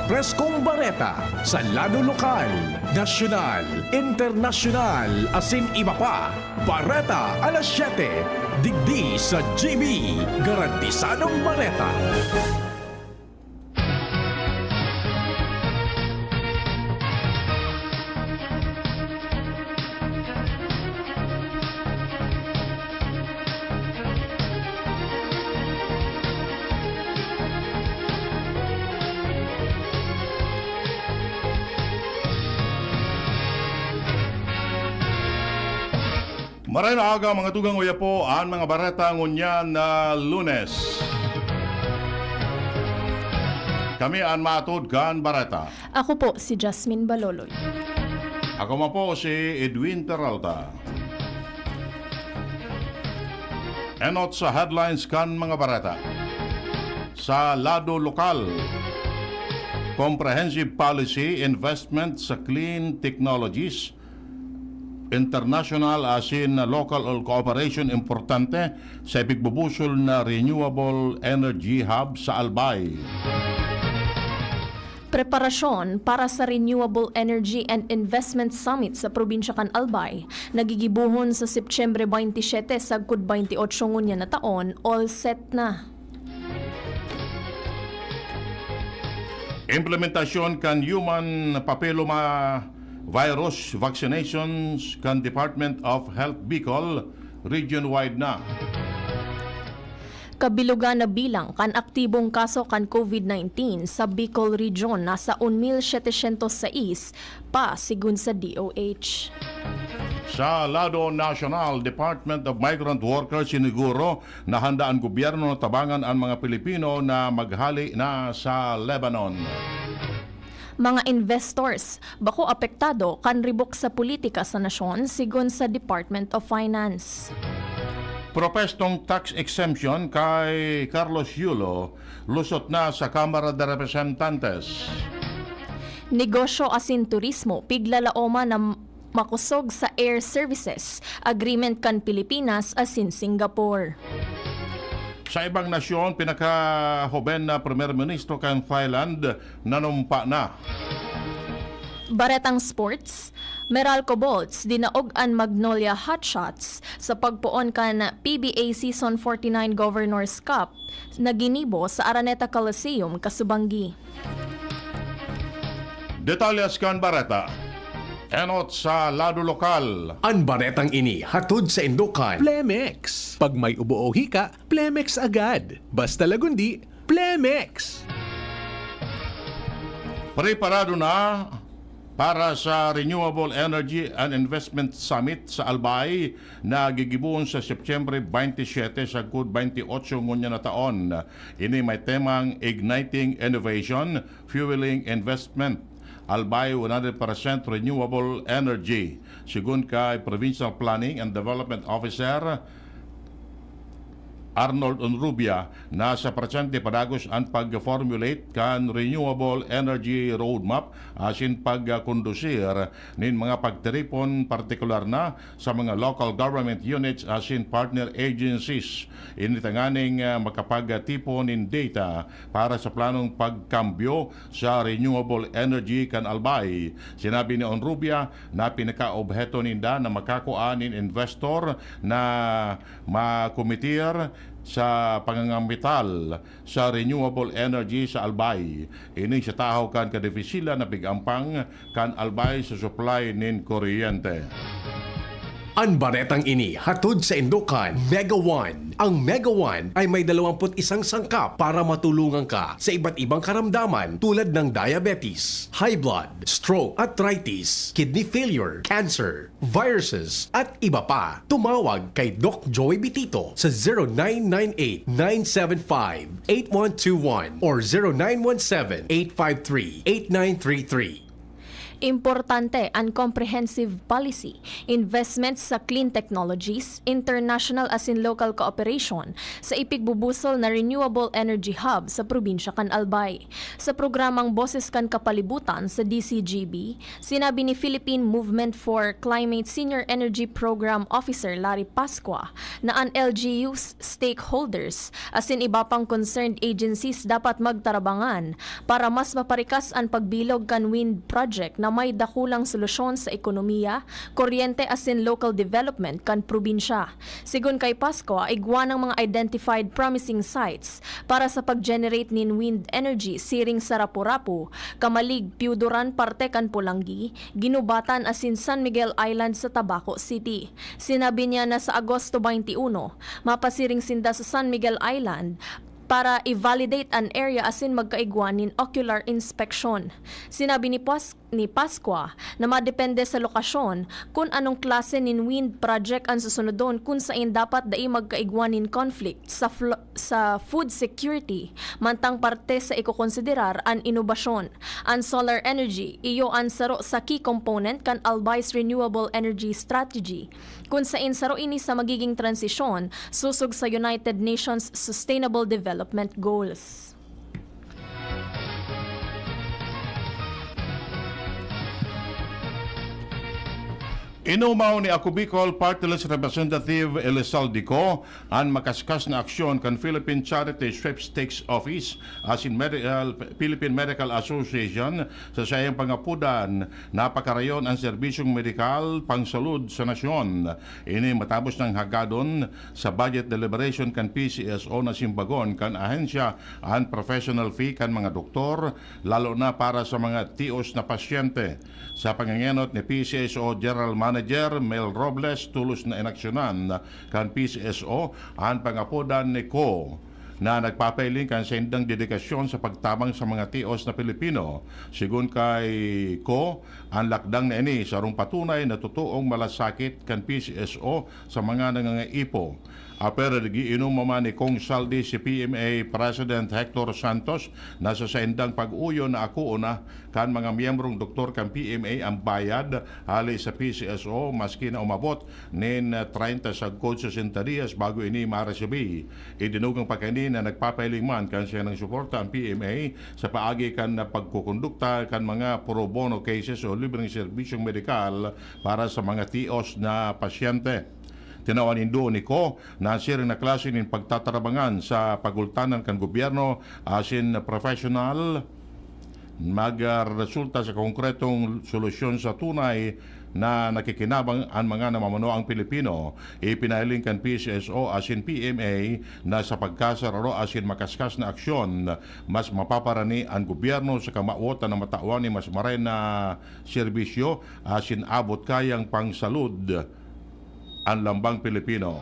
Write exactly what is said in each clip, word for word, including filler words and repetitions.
Preskong bareta sa lado lokal, nasyonal, internasyonal, asin iba pa. Bareta alas siyete, digdi sa G B, garantisadong bareta. Maray na aga, mga tugang, uya po an mga bareta ngunyan na Lunes. Kami an maatod kan bareta. Ako po si Jasmine Baloloy. Ako man po si Edwin Peralta. Enot sa headlines kan mga bareta. Sa lado lokal, comprehensive policy, investment sa clean technologies, international asin local cooperation importante sa ipigbubusol na renewable energy hub sa Albay. Preparasyon para sa Renewable Energy and Investment Summit sa probinsya kan Albay, na gigibohon sa Setyembre twenty-seven sagkod twenty-eight ngunyan na taon, all set na. Implementasyon kan human papilloma virus vaccinations kan Department of Health Bicol, region-wide na. Kabilugan na bilang kan aktibong kaso kan COVID nineteen sa Bicol Region nasa un mil setecientos sais pa, sigon sa D O H. Sa lado nasyonal, Department of Migrant Workers, siniguro na handa an gobyerno na tabangan an mga Pilipino na maghali na sa Lebanon. Mga investors, bako apektado kan ribok sa politika sa nasyon, sigon sa Department of Finance. Propestong tax exemption kay Carlos Yulo, lusot na sa Kamara de Representantes. Negosyo asin turismo, piglalaoman na makosog sa air services agreement kan Pilipinas asin Singapore. Sa ibang nasyon, pinakahoben na Primer Ministro kan Thailand, nanumpa na. Baretang sports, Meralco Bolts dinaog an Magnolia Hotshots sa pagpoon kan P B A Season forty-nine Governors Cup na ginibo sa Araneta Coliseum, Casubangui. Detalyes kan bareta. Enot sa lado lokal. An baretang ini hatod saindo kan Plemex. Pag may ubo o hika, Plemex agad. Basta lagundi, Plemex! Preparado na para sa Renewable Energy and Investment Summit sa Albay na gigibohon sa Setyembre twenty-seven sagkod twenty-eight ngunyan na taon. Ini may temang Igniting Innovation, Fueling Investment, Albay one hundred percent Renewable Energy. Sigon kay Provincial Planning and Development Officer Arnold Onrubia, na sa presente padagos an pag-formulate kan renewable energy roadmap asin pagkondusir nin mga pagtiripon, partikular na sa mga local government units asin partner agencies. Ini tanganing, ah, makapagtipon nin data para sa planong pagkambyo sa renewable energy kan Albay. Sinabi ni Onrubia na pinakaobheto ninda na makakua nin investor na makomitir sa pangangambital sa renewable energy sa Albay. Ini sa tahaw kan kadifisilan na pig-ampang kan Albay sa supply nin kuryente. An baretang ini hatod saindo kan Mega One. Ang Mega One ay may dalawampu't isang sangkap para matulungan ka sa iba't ibang karamdaman tulad ng diabetes, high blood, stroke, arthritis, kidney failure, cancer, viruses, at iba pa. Tumawag kay Doc Joy Bitito sa zero nine nine eight, nine seven five, eight one two one or zero nine one seven, eight five three, eight nine three three. Importante an comprehensive policy, investment sa clean technologies, international asin local cooperation sa ipigbubusol na renewable energy hub sa probinsya kan Albay. Sa programang Boses kan Kapalibutan sa D C G B, sinabi ni Philippine Movement for Climate Senior Energy Program Officer Larry Pascua na an L G U's stakeholders asin iba pang concerned agencies dapat magtarabangan para mas maparikas an pagbilog kan wind project na may dakulang solusyon sa ekonomiya, kuryente asin local development kan probinsya. Sigon kay Pascua, igwa nang mga identified promising sites para sa pag-generate nin wind energy siring sa Rapu-Rapu, Camalig, Piuduran, parte kan Polangui, Guinobatan asin San Miguel Island sa Tabaco City. Sinabi niya na sa Agosto twenty-one, mapasiring sinda sa San Miguel Island para i-validate an area asin magkaigwa nin ocular inspection. Sinabi ni Pas-, ni Pascua na madepende sa lokasyon kun anong klase nin wind project an susunodon, kun saen dapat dai magkaigwa nin conflict sa fl-, sa food security, mantang parte sa ikokonsiderar an inobasyon. An solar energy, iyo an saro sa key component kan Albay's renewable energy strategy, kun saen saro ini sa magiging transisyon sosog sa United Nations Sustainable Development Goals. Inumaw ni Ako Bicol Party List Representative Elizalde Co an makaskas na aksyon kan Philippine Charity Sweepstakes Office asin Medical, Philippine Medical Association sa saiyang pangapodan na pakarayon an serbisyong medikal pangsalud sa nasyon. Ini matapos nang hagadon sa budget deliberation kan P C S O na simbagon kan ahensya an professional fee kan mga doktor, lalo na para sa mga tios na pasyente. Sa pangangenot ni P C S O General Manager Mel Robles, tolos na inaksyonan kan P C S O an pangapodan ni Co na nagpapailing kan saindang dedikasyon sa pagtabang sa mga tios na Pilipino. Sigon kay Co, an lakdang na ini sarong patunay na totoong malasakit kan P C S O sa mga nangangaipo. Apwera digdi, inumaman ni Cong Saldi si P M A President Hector Santos na sa saindang pag-uyon na akoon na kan mga miyembrong doktor kan P M A an bayad hale sa P C S O, maski na umabot nin treinta sagkod sesenta dias bago ini maresibi. Idinugang pa kaini na nagpapailing man kan saindang suporta an P M A sa paagi kan pagkukondukta kan mga pro bono cases o libreng serbisyong medikal para sa mga tios na pasyente. Tinawan nindo ni Co na an siring na klase nin pagtatarabangan sa pagultanan kan gobyerno asin professional magresulta sa konkretong solusyon sa tunay na nakikinabang an mga namamanuang Pilipino. Ipinahiling kan P C S O asin P M A na sa pagkasararo asin makaskas na aksyon, mas mapaparani an gobyerno sa kamawotan na matawan nin mas maray na serbisyo asin abot kayang pangsalud an lambang Pilipino.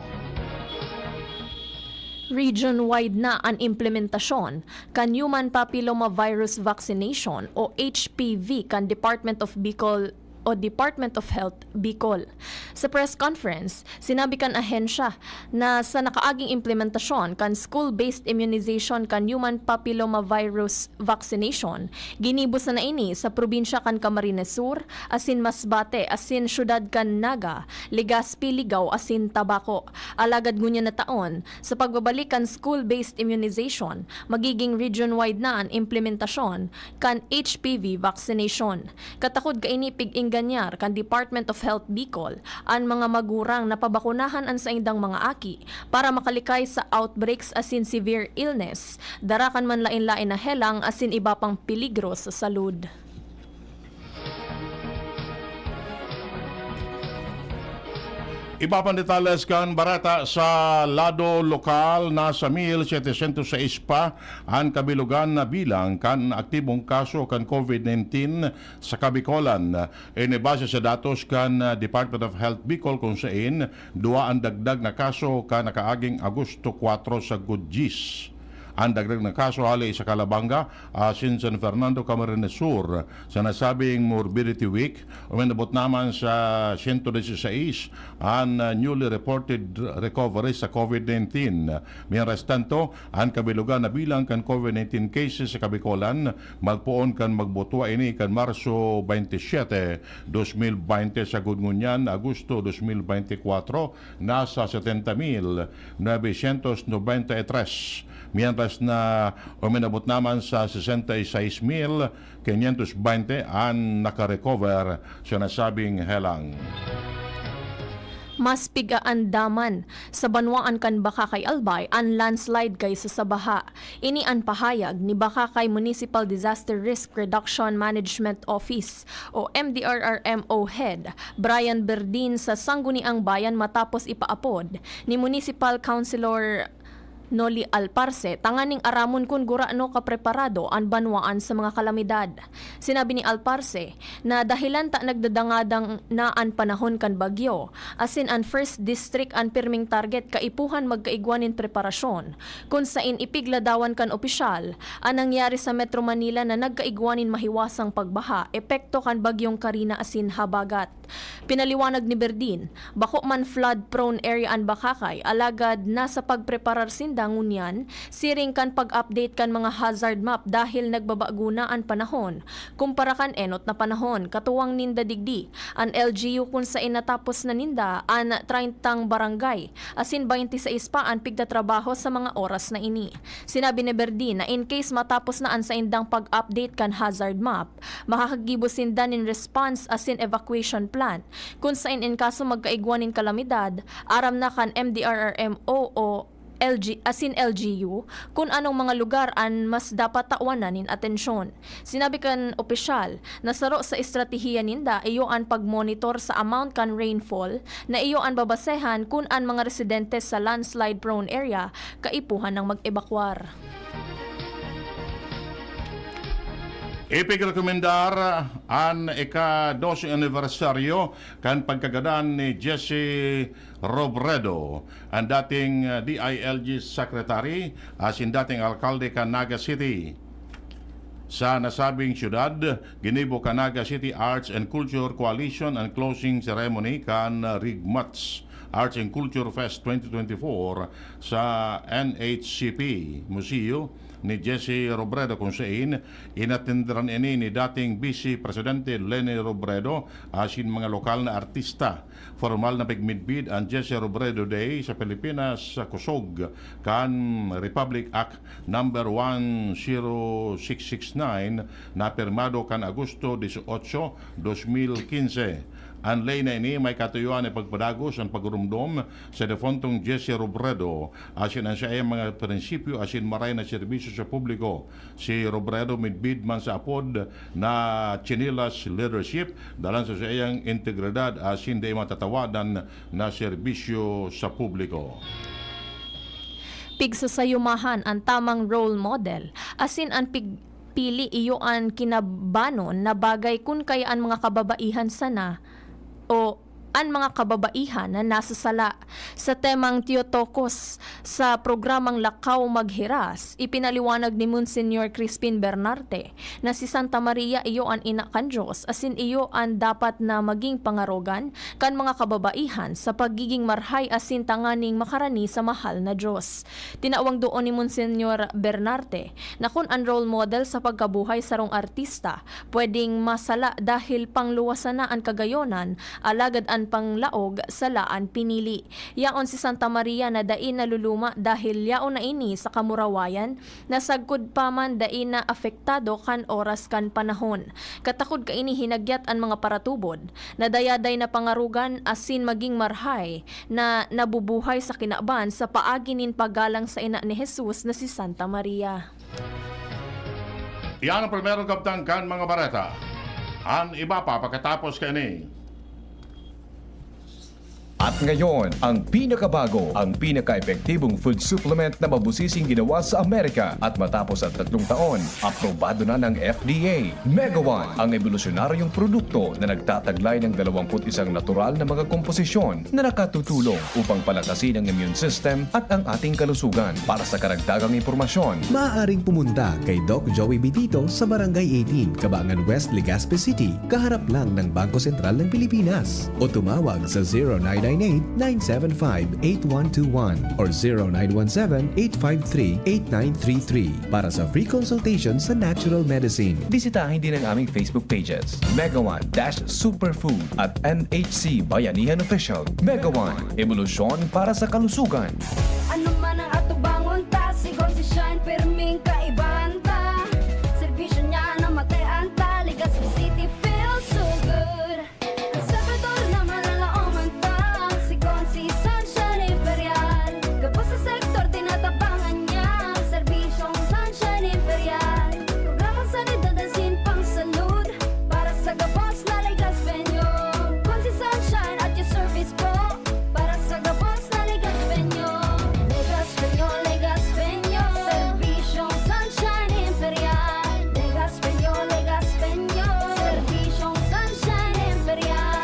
Region-wide na an implementasyon kan Human Papillomavirus Vaccination o H P V kan Department of Bicol o Department of Health Bicol. Sa press conference, sinabi kan ahensya na sa nakaaging implementasyon kan school-based immunization kan Human Papillomavirus Vaccination, ginibo sana ini sa probinsya kan Camarines Sur, asin Masbate, asin syudad kan Naga, Legazpi, Ligao, asin Tabaco. Alagad ngunyan na taon, sa pagbabalik kan school-based immunization, magiging region-wide na an implementasyon kan H P V vaccination. Katakod kaini pig-ingganyar kan Department of Health Bicol an mga magurang na pabakunahan an saindang mga aki para makalikay sa outbreaks asin severe illness. Dara kan manlaen-laen na helang asin iba pang peligro sa salud. Iba pang detalles kan bareta sa lado lokal, nasa mil setecientos seis pa an kabilogan na bilang kan aktibong kaso kan COVID nineteen sa Kabicolan. Ini base sa datos kan Department of Health Bicol, kung sain duwa an dagdag na kaso kan nakaaging Agosto kuwatro sagkod dyes. An dagdag na kaso hali sa Calabanga asin San Fernando, Camarines Sur. Sa nasabing Morbidity Week, uminabot naman sa siyento disisais an, ah, newly reported recoveries sa COVID nineteen. Mientras tanto, an kabilugan na bilang kan COVID nineteen cases sa Kabikolan, magpoon kan magbutwa ini kan Marso twenty-seven, dos mil bente, sagkod ngunyan, Agosto dos mil bente kwatro, nasa setenta mil novecientos noventa y tres, mientras na uminabot naman sa sesenta y seis mil quinientos bente an nakarecover sa nasabing helang. Mas pigaandaman sa banwaan kan Bacacay, Albay an landslide kaysa sa baha. Ini an pahayag ni Bacacay Municipal Disaster Risk Reduction Management Office o M D R R M O Head Brian Berdin sa Sangguniang Bayan matapos ipaapod ni Municipal Councilor Noli Alparse tanganing aramon kun gurano kapreparado an banwaan sa mga kalamidad. Sinabi ni Alparse na dahelan ta nagdadangadang na an panahon kan bagyo, asin an First District an pirming target kaipuhan magkaigwa nin preparasyon, kun sain ipigladawan kan opisyal an nangyari sa Metro Manila na nagkaigwa nin mahiwasang pagbaha epekto kan Bagyong Karina asin Habagat. Pinaliwanag ni Berdin, bako man flood-prone area an Bacacay, alagad nasa pagpreparar sinda ngunyan siring kan pag-update kan mga hazard map dahil nagbabago na an panahon kumpara kan enot na panahon. Katuwang ninda digdi an L G U kun sain natapos na ninda an treintang barangay, asin twenty-six pa an pigtatrabaho sa mga oras na ini. Sinabi ni Berdin na in case matapos na an saindang pag-update kan hazard map, makakagibo sinda nin response asin evacuation plan, kun sain in kaso magkaigwa nin kalamidad, aram na kan M D R R M O o L G, asin L G U, kun anong mga lugar an mas dapat tawanan nin atensyon. Sinabi kan opisyal na saro sa estratehiya ninda iyo an pag-monitor sa amount kan rainfall na iyo an babasehan kun an mga residente sa landslide-prone area kaipuhan nang mag-ebakwar. Ipigrekomendar an ika-dose anibersaryo kan pagkagadan ni Jesse Robredo, an dating, ah, D I L G Secretary, asin dating alkalde kan Naga City. Sa nasabing syudad, ginibo kan Naga City Arts and Culture Coalition an closing ceremony kan, ah, Rigmats Arts and Culture Fest twenty twenty-four sa N H C P Museo ni Jesse Robredo, kun sain inatenderan ini ni dating Vice Presidente Leni Robredo asin mga lokal na artista. Formal na pigmidbid an Jesse Robredo Day sa Pilipinas sa kusog kan Republic Act Number one zero six six nine na pirmado kan Agosto dieciocho, dos mil quince. An ley na ini may katuyoan na ipagpadagos an pagrumdom sa defuntong Jesse Robredo asin an saiyang mga prinsipyo asin maray na serbisyo sa publiko. Si Robredo midbid man sa apod na Chinelas Leadership, dalan sa saiyang integridad asin dai matatawadan na serbisyo sa publiko. Pigsasayumahan an tamang role model, asin an pigpili iyo an kinabanon na bagay kun kaya an mga kababaihan sana o an mga kababaihan na nasa sala. Sa temang Theotokos sa programang Lakaw Maghiras, ipinaliwanag ni Monsignor Crispin Bernarte na si Santa Maria iyo an ina kan Dios asin iyo an dapat na maging pangarogan kan mga kababaihan sa pagiging marhay asin tanganing makarani sa mahal na Dios. Tinawang doon ni Monsignor Bernarte na kun an role model sa pagkabuhay sarong artista pwedeng masala dahil pangluwasan na an kagayonan, alagad an panglaog sala an pinili. Yaon si Santa Maria na dai naluluma dahil yaon na ini sa kamurawayan na sagkod pa man dai na apektado kan oras kan panahon. Katakod kaini hinagyat an mga paratubod na dayaday na pangarogan asin maging marhay na nabubuhay sa kinaban sa paagi nin paggalang sa ina ni Jesus na si Santa Maria. Iyan ang primerong kabtang kan mga bareta. An iba pa pakatapos kaini. At ngayon, ang pinakabago, ang pinaka-epektibong food supplement na mabusising ginawa sa Amerika at matapos ang tatlong taon, aprobado na ng F D A. Mega One, ang ebolusyonaryong produkto na nagtataglay ng dalawampu't isang natural na mga komposisyon na nakatutulong upang palakasin ang immune system at ang ating kalusugan. Para sa karagdagang impormasyon, maaaring pumunta kay Doc Joey Bitito sa Barangay eighteen, Cabangan West, Legazpi City, kaharap lang ng Bangko Sentral ng Pilipinas. O tumawag sa zero nine nine eight, nine seven five, eight one two one or zero nine one seven, eight five three, eight nine three three para sa free consultation sa natural medicine. Bisitahin din ang aming Facebook pages, Mega One dash Superfood at N H C Bayanihan Official. Mega One, ebolusyon para sa kalusugan. Ano man ang atubangon ta, si Gonzi Shine, pirming kaibahan ta. Serbisyo niya na matean ta, Legazpi City feels so good. Ang Salvador na maralaoman ta, si Gonzi Sunshine Imperial. Gabos sa sektor, tinatabangan niya, serbisyong Sunshine Imperial. Programang sanidad asin pangsalud, para sa gabos na Legazpeño. Gonzi Sunshine at your service po, para sa gabos na Legazpeño. Legazpeño, Legazpeño, serbisyong Sunshine Imperial. Legazpeño, Legazpeño, serbisyong Sunshine Imperial.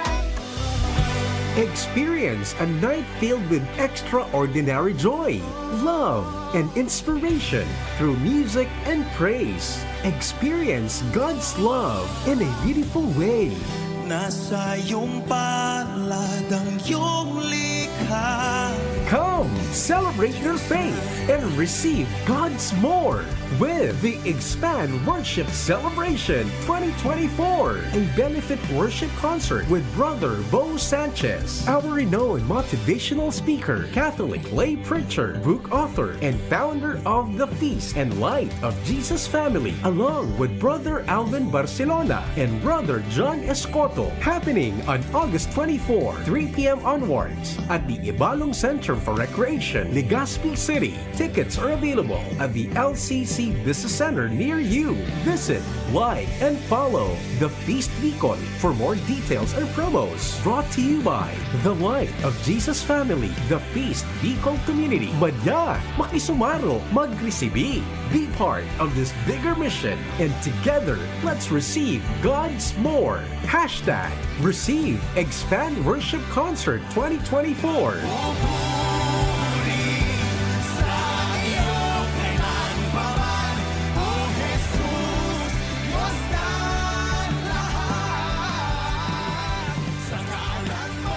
Experience a night filled with extraordinary joy, love, and inspiration through music and praise. Experience God's love in a beautiful way. Nasa iyong palad ang iyong likha. Come, celebrate your faith and receive God's more with the Expand Worship Celebration twenty twenty-four, a benefit worship concert with Brother Bo Sanchez, our renowned motivational speaker, Catholic lay preacher, book author, and founder of the Feast and Light of Jesus Family, along with Brother Alvin Barcelona and Brother John Escoto, happening on August twenty-four, three p m onwards, at the Ibalong Center for Recreation, Legazpi City. Tickets are available at the L C C Business Center near you. Visit, like, and follow The Feast Bicol for more details and promos. Brought to you by The Light of Jesus Family, The Feast Bicol Community. Madya, makisumaro, magresibi. Be part of this bigger mission, and together, let's receive God's more. Hashtag Receive Expand Worship Concert twenty twenty-four. Pupuri sa iyo kailan pa man, O Jesus, Diyos na lahat. Sa ngalan mo.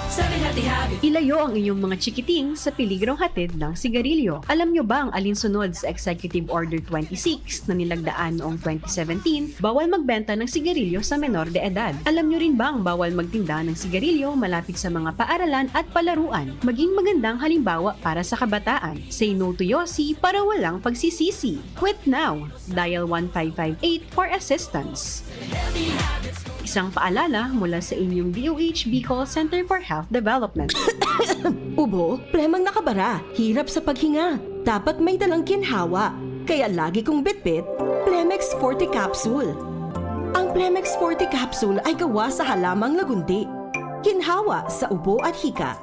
Seven Happy Habit. Ilayo ang inyong mga chikiting sa peligrong hatid ng sigarilyo. Alam nyo ba ang alinsunod sa Executive Order twenty-six na nilagdaan noong twenty seventeen? Bawal magbenta ng sigarilyo sa menor de edad. Alam nyo rin bang bawal magtinda ng sigarilyo malapit sa mga paaralan at palaruan? Maging magandang halimbawa para sa kabataan. Say no to Yossi para walang pagsisisi. Quit now! Dial one five five eight for assistance. Isang paalala mula sa inyong D O H Bicol Center for Health Development. Ubo, plemang nakabara, hirap sa paghinga. Dapat may dalang ginhawa. Kaya lagi kong bitbit, Plemex Forte Capsule. Ang Plemex Forte Capsule ay gawa sa halamang lagundi. Ginhawa sa ubo at hika.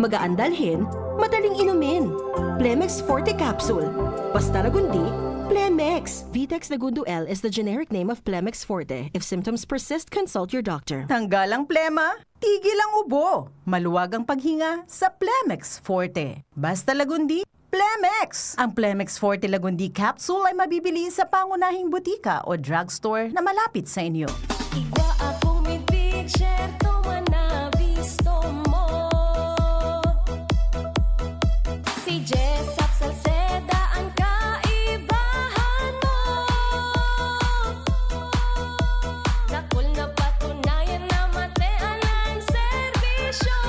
Magaan dalhin, madaling inumin. Plemex Forte Capsule. Basta Lagundi, Plemex. Vitex Lagundo L is the generic name of Plemex Forte. If symptoms persist, consult your doctor. Tanggal ang plema, tigil ang ubo. Maluwag ang paghinga sa Plemex Forte. Basta Lagundi, Plemex! Ang Plemex Forte Lagundi Capsule ay mabibili sa pangunahing butika o drugstore na malapit sa inyo. Igwa akong midpicture, tuman na bisto mo. Si Jessop Salceda ang kaibahan mo. Dakul na patunayan na matean ang serbisyo.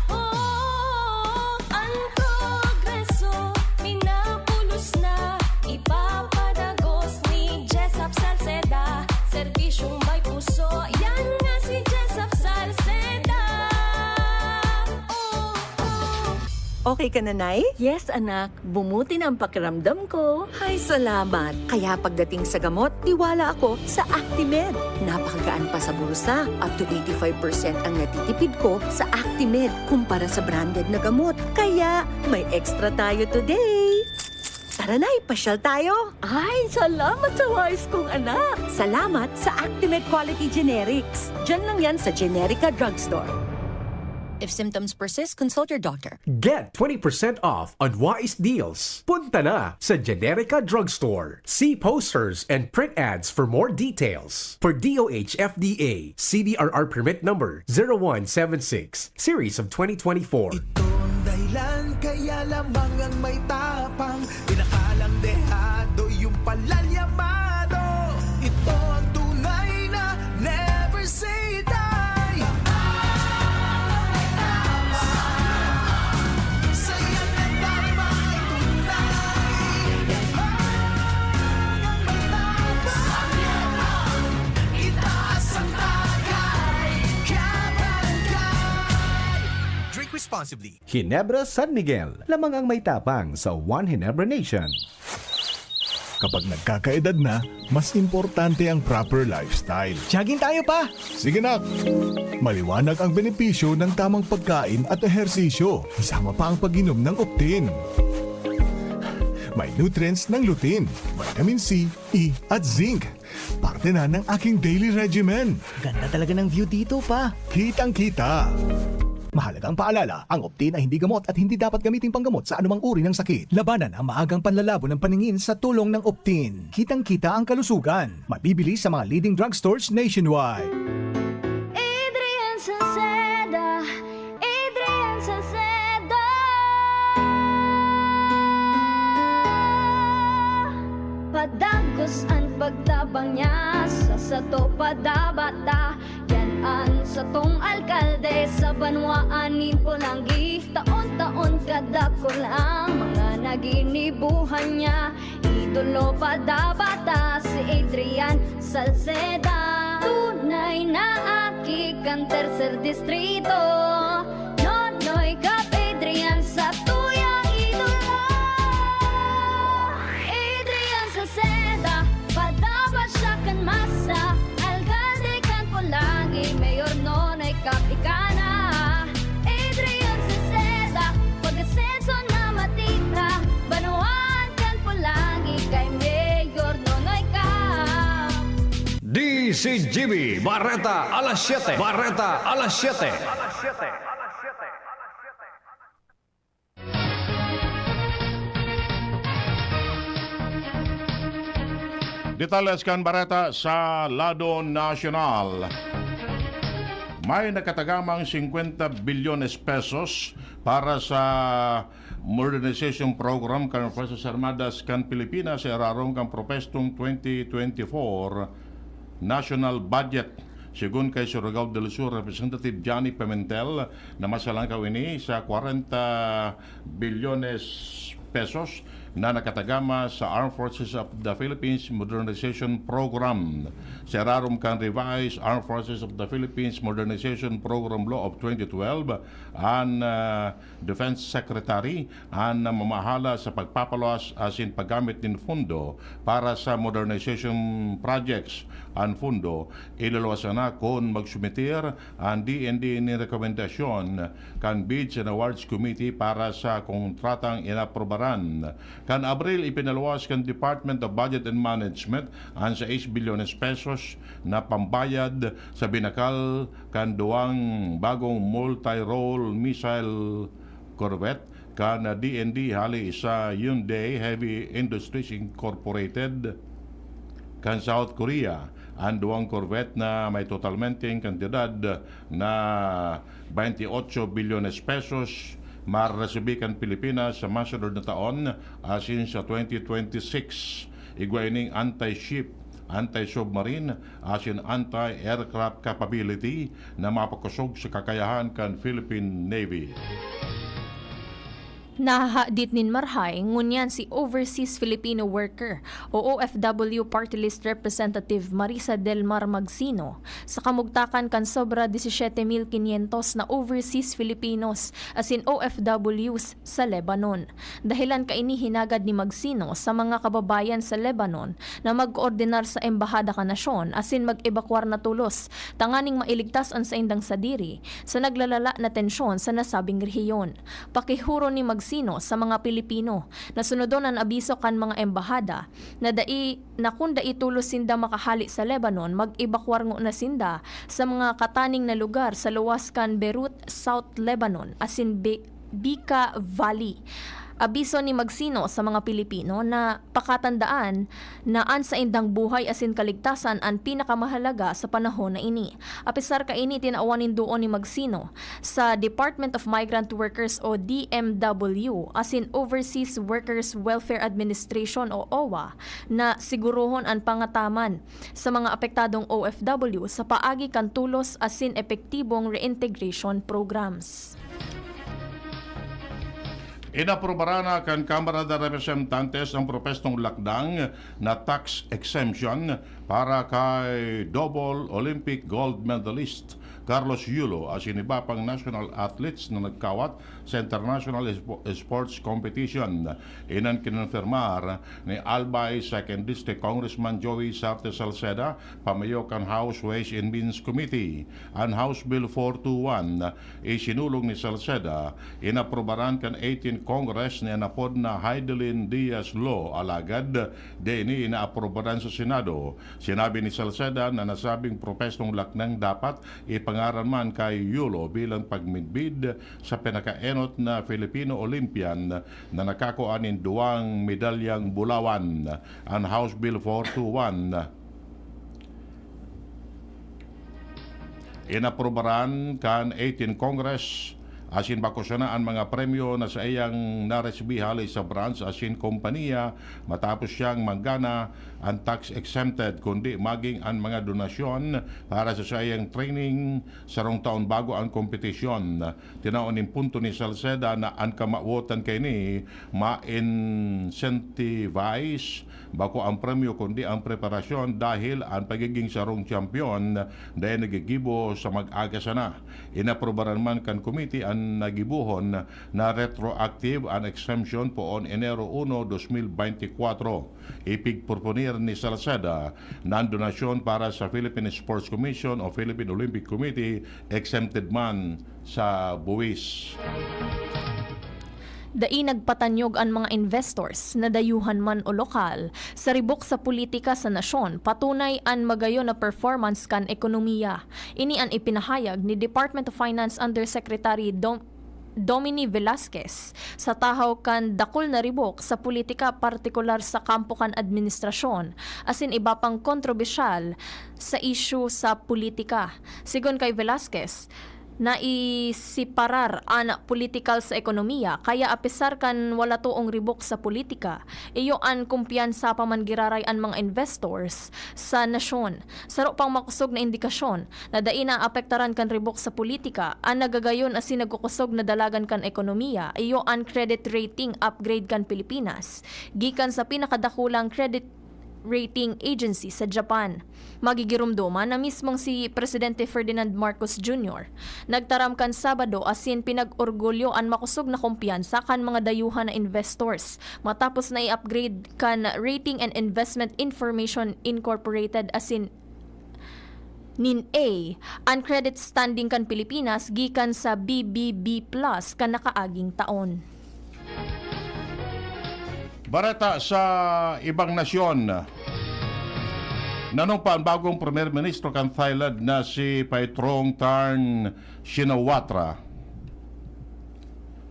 Oh, ang progreso, minapulos na, ipapadagos ni Jessop Salceda. Serbisyong may puso, yan nga si Jessop Salceda. Oh, oh. Okay ka na, Nay? Yes, anak. Bumuti na ang pakiramdam ko. Ay, salamat. Kaya pagdating sa gamot, tiwala ako sa Actimed. Napakagaan pa sa bulsa. Up to eighty-five percent ang natitipid ko sa Actimed kumpara sa branded na gamot. Kaya may extra tayo today. Tara, Nay, pasyal tayo. Ay, salamat sa wais kong anak. Salamat sa Actimed Quality Generics. Diyan lang yan sa Generica Drugstore. If symptoms persist, consult your doctor. Get twenty percent off on Wise Deals. Punta na sa Generica Drugstore. See posters and print ads for more details. For D O H F D A, C D R R permit number zero one seven six, series of twenty twenty-four. Ito ang dahilan kaya lamang ang may tapang, pinakalang dehado yung palalyamado. Ito ang tunay na never say die. Saya na tayo magtunay. Ang matapang, itaas ang tagay, kabarangay. Drink responsibly. Ginebra San Miguel, lamang ang may tapang sa One Ginebra Nation. Kapag nagkakaedad na, mas importante ang proper lifestyle. Jogging tayo, pa! Sige, nak! Maliwanag ang benepisyo ng tamang pagkain at ehersisyo, kasama pa ang pag-inom ng Optin. May nutrients ng lutein, vitamin C, E, at zinc. Parte na ng aking daily regimen. Ganda talaga ng view dito, pa. Kitang-kita. Mahalagang paalala, ang Optin ay hindi gamot at hindi dapat gamiting panggamot sa anumang uri ng sakit. Labanan ang maagang panlalabo ng paningin sa tulong ng Optin. Kitang-kita ang kalusugan. Mabibili sa mga leading drugstores nationwide. Adrian Salceda, Adrian Salceda. Padagos an pagtabang niya sa sato padabata. Yan an satong alkalde sa banwaan nin Polangui. Taon-taon kadakul ang mga naginibuhan niya. Idolo padabata si Adrian Salceda. Tunay na aki kan Tercer Distrito. Nonoy Cap Adrian sa tuyang idolo. Adrian Salceda, padaba siya kan masa. Alkalde kan Polangui, Mayor Nonoy Cap ika na. Adrian Salceda, pag-asenso na matira. Banwaan kan Polangui kay Mayor Nonoy Cap. D C G B, Bareta alas siete. Bareta alas siete. Detalles kan bareta sa lado nasyonal. May nakatagamang singkwenta bilyones pesos para sa modernization program kan Fuerzas Armadas kan Pilipinas sa irarom kan propwestong twenty twenty-four national budget. Segun kay Surigao del Sur Representative Johnny Pimentel, na mas halangkaw ini sa kwarenta bilyones pesos na nakatagama sa Armed Forces of the Philippines Modernization Program. Sa irarom kan Revised Armed Forces of the Philippines Modernization Program Law of twenty twelve, an, ah, Defense Secretary an mamahala sa pagpapaluwas asin paggamit nin pondo para sa modernization projects. An pondo, iluluwas sana kun magsumitir an D N D nin rekomendasyon kan Bids and Awards Committee para sa kontratang inaprobaran. Kan Abril, ipinaluwas kan Department of Budget and Management an sais bilyones pesos na pambayad sa binakal kan duwang bagong multi-role missile corvette kan D N D hale sa Hyundai Heavy Industries Incorporated kan South Korea. An duwang corvette na may totalmenteng kantidad na twenty-eight bilyones pesos mareresibi kan Pilipinas sa masunod na taon, asin sa twenty twenty-six. Igwa ining anti-ship, anti-submarine, asin anti-aircraft capability na mapakosog sa kakayahan kan Philippine Navy. Nahahadit nin marahay ngunyan si Overseas Filipino Worker o O F W Party List Representative Marisa Del Mar Magsino sa kamugtakan kan sobra disisiete mil kinyentos na overseas Filipinos asin O F Ws sa Lebanon. Dahelan kaini hinagad ni Magsino sa mga kababayan sa Lebanon na magkoordinar sa embahada kan nasyon asin mag-ebakwar na tolos tanganing mailigtas an saindang sadiri sa naglalala na tensyon sa nasabing rehiyon. Pakihuron ni Magsino sa mga Pilipino na sunodon an abiso kan mga embahada na dai, na kun dai tolos sinda makahale sa Lebanon, mag-ebakwar ngona sinda sa mga kataning na lugar sa luwas kan Beirut, South Lebanon, asin Be-, Bekaa Valley. Abiso ni Magsino sa mga Pilipino na pakatandaan na an saindang buhay asin kaligtasan an pinakamahalaga sa panahon na ini. Apisar kaini, tinawan nin duon ni Magsino sa Department of Migrant Workers o D M W asin Overseas Workers Welfare Administration o owa na sigurohon an pangataman sa mga apektadong O F W sa paagi kan tolos asin epektibong reintegration programs. Inaprobaran na kan Kamara de Representantes ang propestong lakdang na tax exemption para kay double Olympic gold medalist Carlos Yulo asin iba pang national athletes na nagkawat sa International Sports Competition. Iyan an kinonfirmar ni Albay Second District Congressman Joey Sarte Salceda, pamayo kan House Ways and Means Committee. An House Bill four two one isinulong ni Salceda, inaprobaran kan eighteenth Congress na inapod na Heidelin Diaz Law, alagad dai ini inaaprobaran sa Senado. Sinabi ni Salceda na nasabing propestong lakdang dapat ipangaran man kay Yulo bilang pagmidbid sa pinakaenot na Filipino Olympian na nakakua nin duwang medalyang bulawan. An House Bill four two one inaprobaran kan eighteenth Congress asin bako sana an mga premyo na saiyang naresbi hale sa brands asin kompanya matapos siyang manggana an tax exempted, kundi maging an mga donasyon para sa saiyang training sarong taon bago an kompetisyon. Tinawan nin punto ni Salceda na an kamawotan kaini ma-incentivize bako ang premyo kundi ang preparasyon, dahil an pagiging sarong champion dai nagigibo sa mag-aga sana. Inaprobaran man kan komite an nagibohon na retroactive an exemption poon Enero uno, dos mil beintikwatro. Ipigproponer ni Salceda na an donasyon para sa Philippine Sports Commission o Philippine Olympic Committee exempted man sa buwis. Dai nagpatanyog an mga investors, na dayuhan man o lokal, sa ribok sa politika sa nasyon, patunay an magayon na performance kan ekonomiya. Ini an ipinahayag ni Department of Finance Undersecretary Dom-, Domini Velasquez sa tahaw kan dakul na ribok sa politika, partikular sa kampo kan administrasyon, asin iba pang kontrobersyal sa isyu sa politika. Sigon kay Velasquez, naisiparar an politikal sa ekonomiya, kaya apisar kan wala toong ribok sa politika, iyo an kumpiyansa pa man giraray an mga investors sa nasyon. Saro pang makosog na indikasyon na dai naapektaran kan ribok sa politika an nagagayon asin nagkukosog na dalagan kan ekonomiya, iyo an credit rating upgrade kan Pilipinas gikan sa pinakadakulang credit rating agency sa Japan. Magigiromdoman na mismong si Presidente Ferdinand Marcos Junior nagtaram kan Sabado asin pinag-orgulyo an makosog na kumpiyansa kan mga dayuhan na investors matapos na i-upgrade kan Rating and Investment Information Incorporated asin nin A an credit standing kan Pilipinas gikan sa B B B plus kan nakaaging taon. Bareta sa ibang nasyon. Nanumpa an bagong Premier Ministro kan Thailand na si Paetongtarn Shinawatra.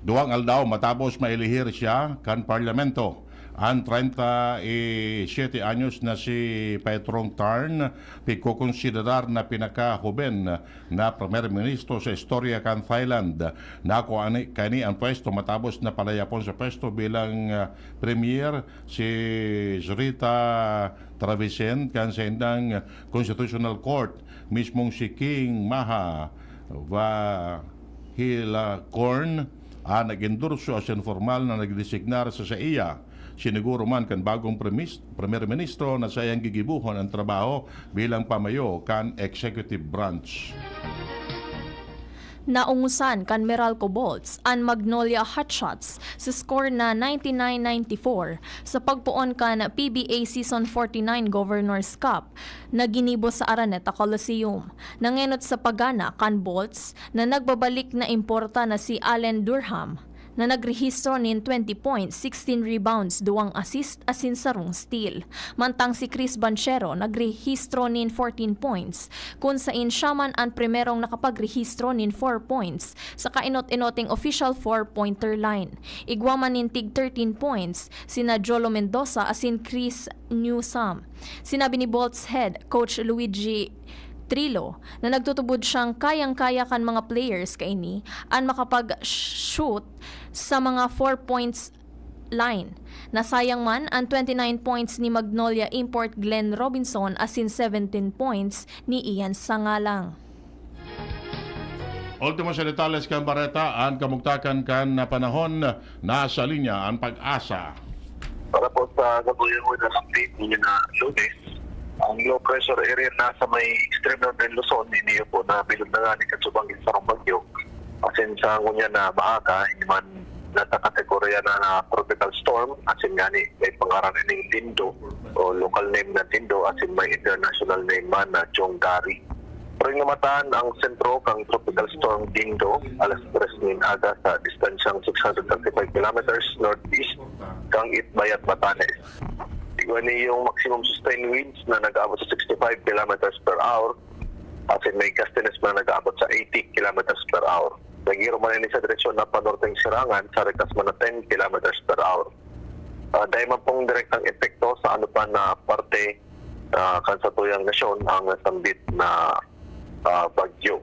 Duwang aldaw matapos mailihir siya kan parlamento, an treinta y siete anyos na si Paetongtarn pigkokonsiderar na pinakahoben na Primer Ministro sa istorya kan Thailand. Nakuha ni, kani an pwesto matapos na palayapon sa pwesto bilang, ah, Premier si Srettha Thavisin kan saindang Constitutional Court. Mismong si King Maha Vajiralongkorn an nag-endorso asin formal na nagdesignar sa saiya, siniguro man kan bagong premis-, Primer Ministro na saiyang gigibohon an trabaho bilang pamayo kan executive branch. Naungosan kan Meralco Bolts an Magnolia Hotshots sa score na ninety-nine ninety-four sa pagpoon kan P B A Season forty-nine Governor's Cup na ginibo sa Araneta Coliseum. Nangenot sa pagana kan Bolts na nagbabalik na importa na si Allen Durham, na nagrehistro nin twenty points, sixteen rebounds, duwang assist asin sarong steal. Mantang si Chris Banchero nagrehistro nin fourteen points, kun sain siya man an primerong nakapagrehistro nin four points sa kainot-inoting official four-pointer line. Igwa man nin tig thirteen points sina Jolo Mendoza asin Chris Newsome. Sinabi ni Bolts head coach Luigi Trillo na nagtutubod siyang kayang-kaya kan mga players kaini an makapag-shoot sa mga four points line. Nasayang man an twenty-nine points ni Magnolia import Glenn Robinson asin seventeen points ni Ian Sangalang. Ultimo sa detalles kan bareta, an kamugtakan kan panahon. Nasa linya an Pag-asa. Para po sa kabuyawan na update ninyo na Lunes, ang low pressure area nasa may extreme northern Luzon, iniyo po na bilog na nga ni katsubang sarong bagyo. Asin sa ngunyan na maaga, hindi man nasa kategorya na, na tropical storm, asin nga ni may pangaran ining Dindo o local name na Dindo, asin may international name man na Chonggari. Pero namatan ang sentro kan Tropical Storm Dindo, alas tres nin aga sa distansyang six hundred thirty-five kilometers northeast kan Itbayat, Batanes. Igwa niyong maximum sustained winds na nag-aabot sa sixty-five kilometers per hour, asin may gustiness na nag-aabot sa eighty kilometers per hour. Nagiro man ini sa direksyon na panorteng Sirangan sa rikas man na ten kilometers per hour. Ah, dai man pong direktang epekto sa ano pa na parte, ah, kan satuyang nasyon ang nasambit na, ah, bagyo.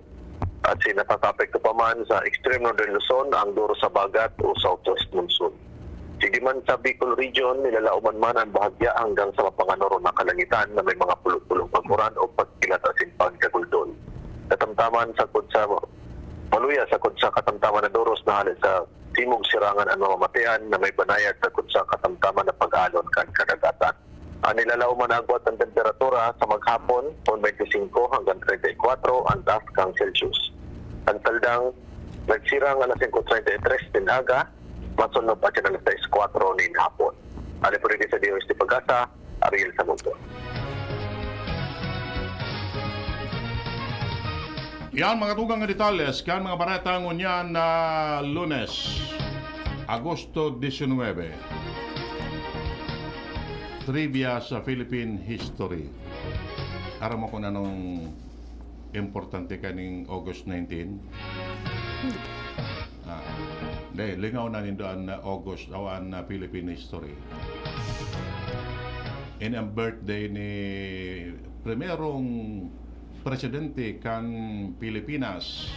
Asin nakakaapekto pa man sa extreme northern Luzon ang duro sa bagat o southwest monsoon. Sige man sa Bicol Region, nilalaoman man an bahagya hanggang sa mapanganoro na kalangitan na may mga pulo-pulong pag-uran o pagkilat asin pagkaguldol. Katamtaman sa kudsa maluya sa kudsa katamtaman na doros na hali sa Timog Sirangan an mamamatean na may banayad sa kudsa katamtaman na pag-alon kan kadagatan. An nilalaoman na agwat kan temperatura sa maghapon, kun twenty-five hanggang treinta y kuwatro an taas kan Celsius. An saldang nagsirang alas singko treinta y tres nin aga, masunod pa siya alas sais kuwatro nin hapon. Ano po rin sa D O S T Pag-asa, Ariel Samuto. Yan, mga tugang nga detalles kan mga bareta ngunyan na Lunes, Agosto diecinueve. Trivia sa Philippine history. Aram mo kung anong importante kaning August nineteen? Ah, di, lingaw na nindo an August o an Philippine history. Ini ang birthday ni primerong presidente kan Pilipinas,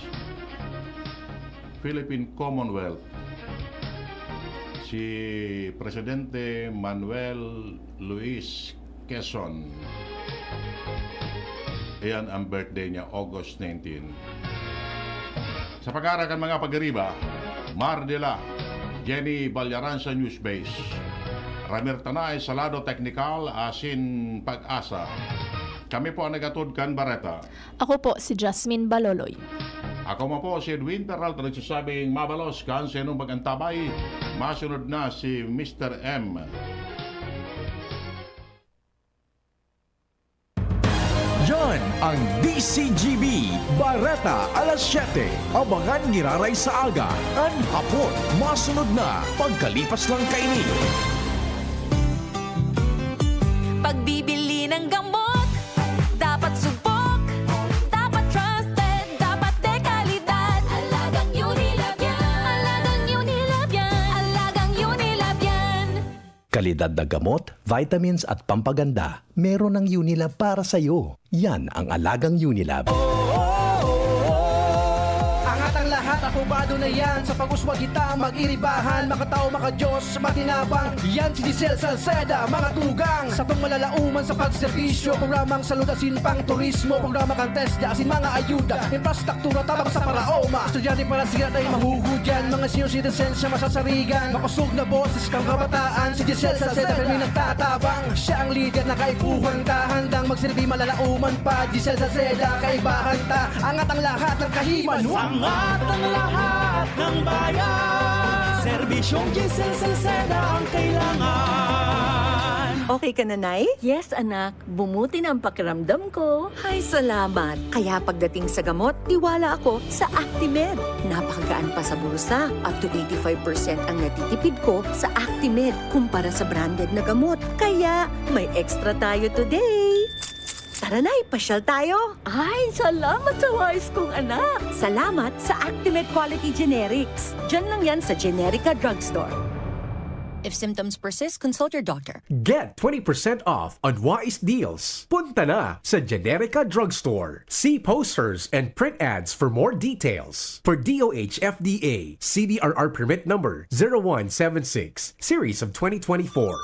Philippine Commonwealth, si Presidente Manuel Luis Quezon. Iyan ang birthday niya, August nineteen. Sa pag-aarakan mga pagiriba, Mar de la, Jenny Ballaran sa News Base, Ramir Tanay sa lado teknikal asin Pag-asa. Kami po ang nagatod kan bareta. Ako po si Jasmine Baloloy. Ako man po si Edwin Peralta, nagsasabing mabalos kan sa inong pag-antabay. Masunod na si Mister M. Yan ang D C G B, Bareta alas siyete. Abangan giraray sa aga, an hapon. Masunod na, pagkalipas lang kaini. Pagbibili ng gamot, dapat subok, dapat trusted, dapat de kalidad. Alagang Unilab yan. Alagang Unilab yan. Alagang Unilab yan. Kalidad na gamot, vitamins at pampaganda, meron ang Unilab para sa'yo. Yan ang alagang Unilab. Angat ang lahat Aprobado na yan sa pag-uswag kita mag-iribahan. Makatao, makadiyos, matinabang. Yan si Giselle Salceda, mga tugang. Satong malalauman sa pagserbisyo, programang salud asin pang turismo, programa kan TESDA asin mga ayuda, infrastruktura tabang sa paraoma. Estudyante para siya tayo mahuhudyan, mga senior citizens siya masasarigan. Makosog na boses kang kabataan, si Giselle Salceda kami nagtatabang. Siya ang lider na kaipuhan ta, handang magserbi malalauman pa. Giselle Salceda, kaibahan ta, angat ang lahat ng kahiman. Angat ang lahat ng bayan. Serbisyong Giselle Salceda ang kailangan. Okay ka na, Nay? Yes, anak. Bumuti na ang pakiramdam ko. Ay, salamat. Kaya pagdating sa gamot, tiwala ako sa Actimed. Napakagaan pa sa bulsa. Up to eighty-five percent ang natitipid ko sa Actimed kumpara sa branded na gamot. Kaya may extra tayo today. Tara na, ipasyal tayo. Ay, salamat sa wais kong anak. Salamat sa Actimed Quality Generics. Diyan lang yan sa Generica Drugstore. If symptoms persist, consult your doctor. Get twenty percent off on Wise Deals. Punta na sa Generica Drugstore. See posters and print ads for more details. For D O H F D A C D R R permit number zero one seven six, series of twenty twenty-four.